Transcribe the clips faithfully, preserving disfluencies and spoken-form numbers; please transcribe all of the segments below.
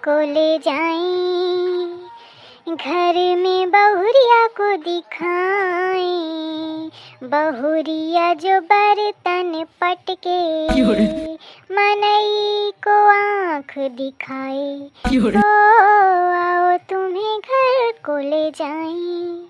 को ले जाएं, घर में बहुरिया को दिखाएं, बहुरिया जो बर्तन पटके, क्यों रे? मनई को आँख दिखाए, क्यों रे? ओ आओ तुम्हें घर को ले जाएं।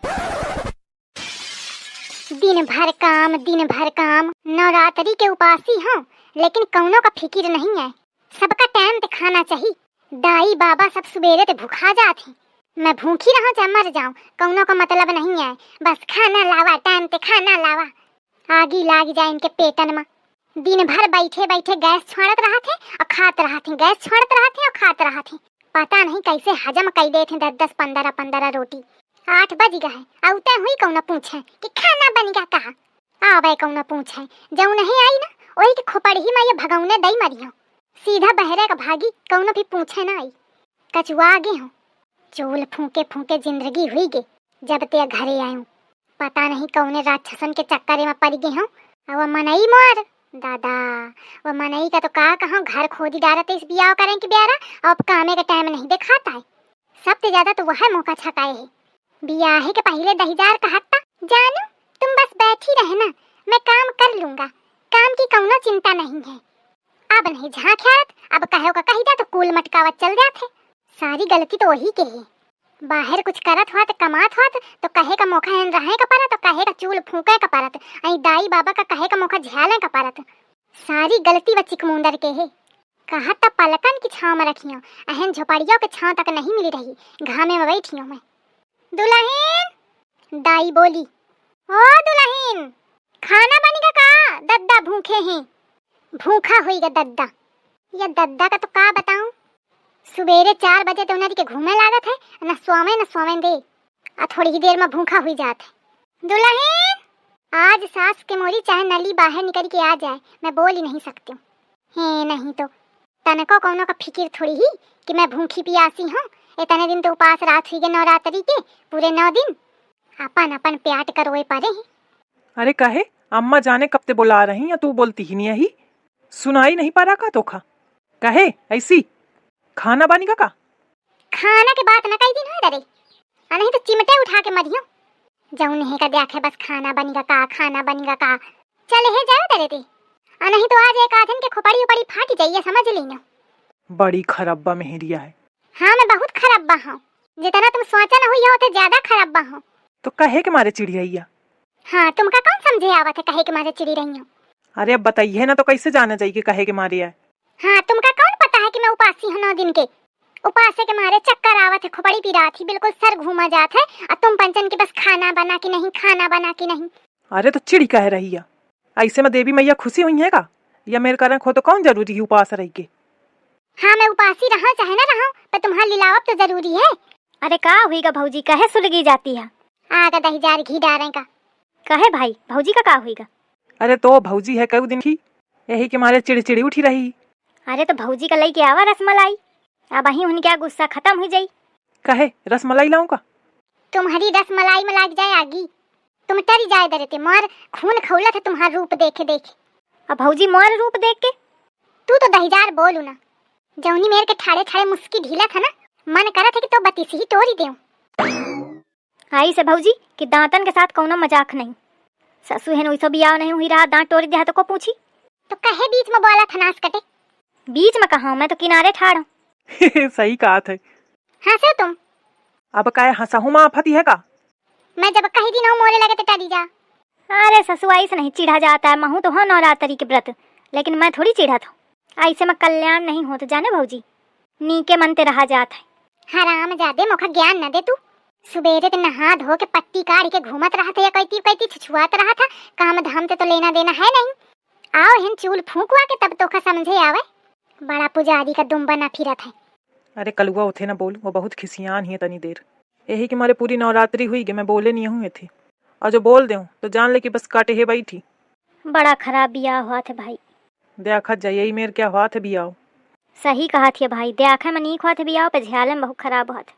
दिन भर काम, दिन भर काम, नवरात्रि के उपासी हौं, लेकिन कउनो का फिकिर नहीं है। सबका टाइम ते खाना चाही। दाई बाबा सब सुबेरे ते भुखा जात हैं। मैं भूखी रहूं चाहे मर जाऊं, कउनो का मतलब नहीं है। बस खाना लावा, टाइम ते खाना लावा। आगी लाग जाए इनके पेटन में। दिन भर बैठे बैठे गैस छोड़त रहत हैं और खात रहत हैं, गैस छोड़त रहत हैं और खात रहत हैं। पता नहीं कैसे हजम कई देत हैं दस दस, पन्द्रह पन्द्रह रोटी। आठ बज गए हैं, अउते हुई कउनो पूछे कि खाना बन गया का? आवे कउनो पूछे, जउन नहीं आई ना, ओही के खोपड़ही मा ये भगौने दई मरियो। सीधा बहरे का भागी, कउनो भी पूछे ना आई। कचुआ गे हूँ, चूल फूंके फूंके जिंदगी हुई गे, जब ते घरे आयूं। पता नहीं कउने राक्षसन के चक्करे मा पड़ गे हूँ। अउ मनई मोर, दादा, वो मनई का तो का कहूँ, घर खोदी डारत इस बियाह करें की ब्यारा, अउ अब कामे का टाइम नहीं देखात है। सबसे ज्यादा तो वह मौका छकाए है। बियाहे के पहिले दहिजार कहत ता, "जानू, तुम बस बैठी रहना, मैं काम कर लूंगा, काम की कउनो चिंता नहीं है।" अब नहीं झांक्यात, अब कहे का कही जा तो कूल मटकावत चल जात है। सारी गलती तो वही के है। बाहर कुछ करत होत, कमात होत, तो कहे का मौका एन रहे का परत, तो कहे का चूल फूंके का परत, अई दाई बाबा का कहे का मौका झेले का परत। सारी गलती व चिकमुंदर के है। कहत त पलकन की छाँव में रखियो, अहन झोपड़ियों के छाँव तक नहीं मिली रही, घामे में बैठियो मैं। दुलहिन, दाई बोली, "ओ दुलहिन, खाना बनिगा का? दद्दा भूखे हैं।" भूखा होइगा दद्दा। या दद्दा का तो का बताऊं, सुबेरे चार बजे ते उनरी के घूमे लागत है, न सोवे न सोवे दे, आ थोड़ी ही देर में भूखा हुई जात है। दुलहिन, आज सास के मोरी चाहे नली बाहर निकल के आ जाए, मैं बोल ही नहीं सकती हूँ। हे नहीं तो, तनको कउनो का फिकिर थोड़ी ही कि मैं भूखी पियासी हूँ। इतने दिन तो उपास रात हुई गे नवरात्रि के, पूरे नौ दिन। अपन अपन प्याट करोए परे हैं। अरे कहे, अम्मा जाने कब ते बोला रही हैं, तू बोलती ही नहीं ही। सुनाई नहीं पा रहा का तोखा? कहे, ऐसी खाना बनिगा का? खाना के बात न कही दिन हो दरे, आ नहीं तो चिमटे उठा के मरियो। जउन नहीं का देखे बस खाना बनिगा का, खाना बनिगा का। चले हे जावे दरे ते। आ नहीं तो आज एक आधन के खोपड़ी उपड़ी फाट जाइए, समझ लीनो। बड़ी खराब बा मेहरिया है। हाँ, मैं बहुत खराब बा हूँ। जितना तुम सोचा न हुई हो, उते ज्यादा खराब बा हूँ। तो कहे के मारे चिढ़ी रही है? हाँ, तुमका कौन समझे आवत है कहे के मारे चिढ़ी रही हूँ? अरे अब बताइए ना, तो कैसे जाना जाई कि कहे के मारे है? हाँ, तुमका कौन पता है कि मैं उपासी हूँ नौ दिन के? उपासे के मारे चक्कर आवत है, खोपड़ी पिरात ही, बिल्कुल सर घूमा जात है। और तुम पंचन की बस खाना बना कि नहीं, खाना बना कि नहीं। अरे तो चिढ़ी कहे रही है, ऐसे में देवी मैया खुशी हुई है का? या मेरे कारण खो तो कौन जरूरी है उपास रही के? हाँ, मैं उपासी रहा चाहे ना रहा, पर तुम्हार लिलावब तो जरूरी है। अरे का हुई गा भौजी, कहे सुलगी जाती है? आ गा दही जार घी डारे का। कहे भाई, भौजी का का हुई गा? अरे तो भौजी है कई दिन की, यही के मारे चिड़चिड़ी उठी रही। अरे तो भौजी का लई के आवा रसमलाई, अब अही उनके गुस्सा खत्म हुई जाई। कहे रसमलाई लाऊं का? तुम्हारी रसमलाई में लाग जाए आगी, तुम टरी जाए दरे ते, मोर खून खौलत है तुम्हार रूप देखे देखे। अब भौजी मोर रूप देख के? तू तो दहिजार बोलू ना, जौनी मेर के ठाड़े ठाड़े मुस्की ढीला था ना, मन करत है कि तो बतीसी ही तोरी देऊं। आई से भौजी कि दांतन के साथ कौनो मजाक नहीं। ससु हेन वैसो बियाह नहीं हुई रहा, दांत टोरी देहा तो को पूछी? तो कहे बीच में बोला था नास कटे? बीच में कहा, मैं तो किनारे ठाड़ हूँ। सही कहा थे। हंसो तुम। अब काहे हंसहु में आफत है का? मैं जब कही दिन हो मोरे लगे तो टरी जा। अरे ससु, ऐसे नहीं चिढ़ा जाता है, महू तो हो नवरात्रि के व्रत, लेकिन मैं थोड़ी चिढ़त हूँ। ऐसे में कल्याण नहीं होत जाने भौजी, नीके मन ते रहा जात है। हराम जादे, मोखा ज्ञान न दे तू। सुबेरे ते नहा धो के पट्टी काढ़ के घूमत रहत है, या कैती कैती छुछुआत रहत है, काम धाम ते तो लेना देना है नहीं। आओ हिन चूल फूंकवा के तब तोखा समझे आवे। बड़ा पुजारी का दुम्बा ना फिरत है। अरे कलुआ उठे ना बोल, वो बहुत खिसियान ही है तनी देर। यही के मारे पूरी नवरात्रि हुई गे, मैं बोले नहीं हूँ थी। और जो बोल देऊँ तो जान ले कि बस काटे है बैठी। बड़ा खराब बियाह हुआ थे भाई। देखत जा यही मेर क्या हुआ थे बियाह। सही कहा थे भाई, देखे में नीक हुआ थे बियाह, पे झ्याले में बहुत खराब हुआ थे।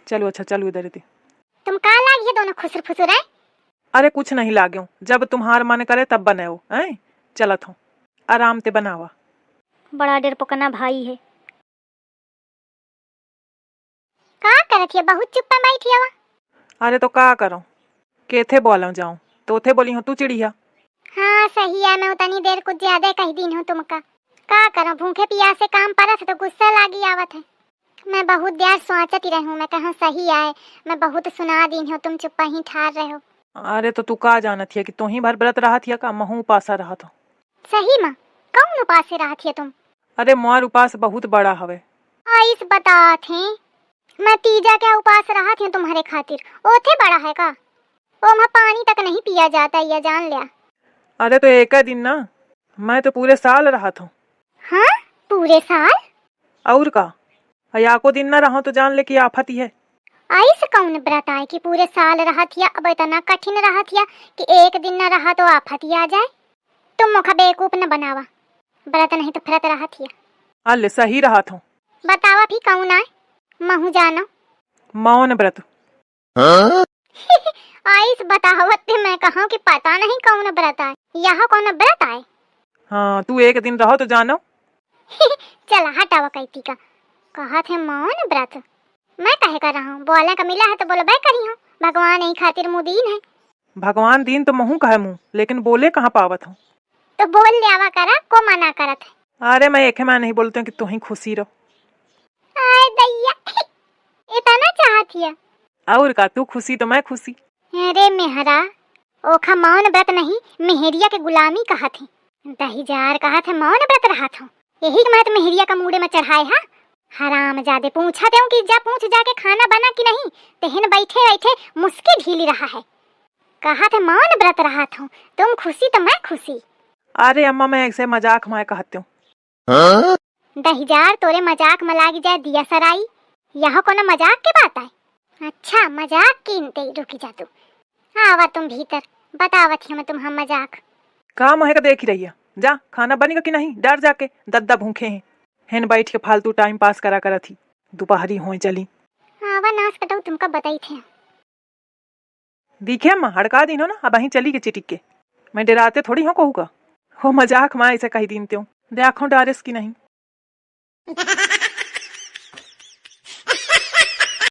चलो अच्छा, चलो इधर इधर। तुम का लाग ये दोनों खुसुर फुसुर है? अरे कुछ नहीं लाग्यो, जब तुम्हार मन करे तब बनाओ, हैं? चलत हूँ, आराम ते बनावा। बड़ा डरपोकना भाई है। रथिया बहुत चुप्पे बैठी हवा। अरे तो का करो, केथे बोलौं जाऊं, तोथे बोली हो तू चिड़िया। हाँ सही है, मैं उतनी देर कुछ ज्यादा कह दीन हूँ तुमका। का करो, भूखे पियासे काम परत है तो गुस्सा लागी आवत है। मैं बहुत देर सोचत ही रहूं, मैं कहूं सही आए, मैं बहुत सुना दीन हूँ, तुम चुप्पा ही ठार रहे हो। अरे तो तू का जानत हिया कि तोही भर व्रत रहत हिया का, महू उपासा रहत हो। सही माँ, कौन उपासे रहत हिया तुम? अरे मोर उपास बहुत बड़ा हवे। आइस बतात हैं, मैं तीजा के उपास रहत हूँ तुम्हारे खातिर, ओथे बड़ा है का? ओमा पानी तक नहीं पिया जाता, ये जान लिया। अरे तो एक दिन ना, मैं तो पूरे साल रहत हूँ। हाँ, पूरे साल? और का, याको दिन ना रहो तो जान ले कि आफत ही है। आइस कौन व्रत आए कि पूरे साल रहत हिया, अब इतना कठिन रहत हिया कि एक दिन ना रहा तो आफत ही आ जाए। तुम मुखा बेवकूफ न बनावा, व्रत नहीं तो फरत रहत हिया। अल्ले सही रहत हूँ। बतावा भी कौन आए, महू जानो। मौन व्रत। हाँ? आइस बतावत ते मैं कहूँ कि पता नहीं कौन व्रत आए, यह कौन व्रत आए? हाँ, तू एक दिन रहो तो जानो। चला हटावा कैती का, कहत है मौन व्रत। मैं कहे का रहूँ, बोले का मिला है तो बोलबे करी हूँ, भगवान यही खातिर मुदीन है। भगवान दीन तो महू कहे मुँह, लेकिन बोले कहाँ पावत हूँ। तो बोल ले आवा करा, को मना करत है? अरे मैं एके मैं नहीं बोलते हूँ कि तू ही खुशी रहो। आय दैया, इतना चाहत हिया। और का, तू खुशी तो मैं खुशी। अरे मेहरा, ओखा मौन व्रत नहीं, मेहरिया के गुलामी कहत है। दहिजार कहत है मौन व्रत रहत हो, यही के महत मेहरिया का मूड़े में चढ़ाए हा। हराम जादे पूछा देऊ कि जा पूछ जाके खाना बना कि नहीं, तेहन बैठे बैठे मुस्की ढीली रहा है। कहत है मौन व्रत रहत हो, तुम खुशी तो मैं खुशी। अरे अम्मा, मैं ऐसे मजाक में कहत हूँ। दहिजार तोरे मजाक में लाग जाए दिया सराई, यह कोनो मजाक के बात आए? अच्छा, मजाक कीनते ही रुकी जा तू। आवा तुम भीतर, बतावत ही मैं तुम्हारा मजाक। का मुँहे का देखी रहिया? जा, खाना बनी का कि नहीं? डर जाके, दद्दा भूखे हैं। हेन बैठ के फालतू टाइम पास करा करत ही, दोपहरी होए चली। आवा नास कटाऊ, तुमका बताई थे। दिखे अम्मा, हड़का दीन हो ना, अब अहीं चली के चिटिक के। मैं डराते थोड़ी हो कहू का। हो मजाक माँ ऐसे कही दीन त्यों। देखो डारेस की नहीं।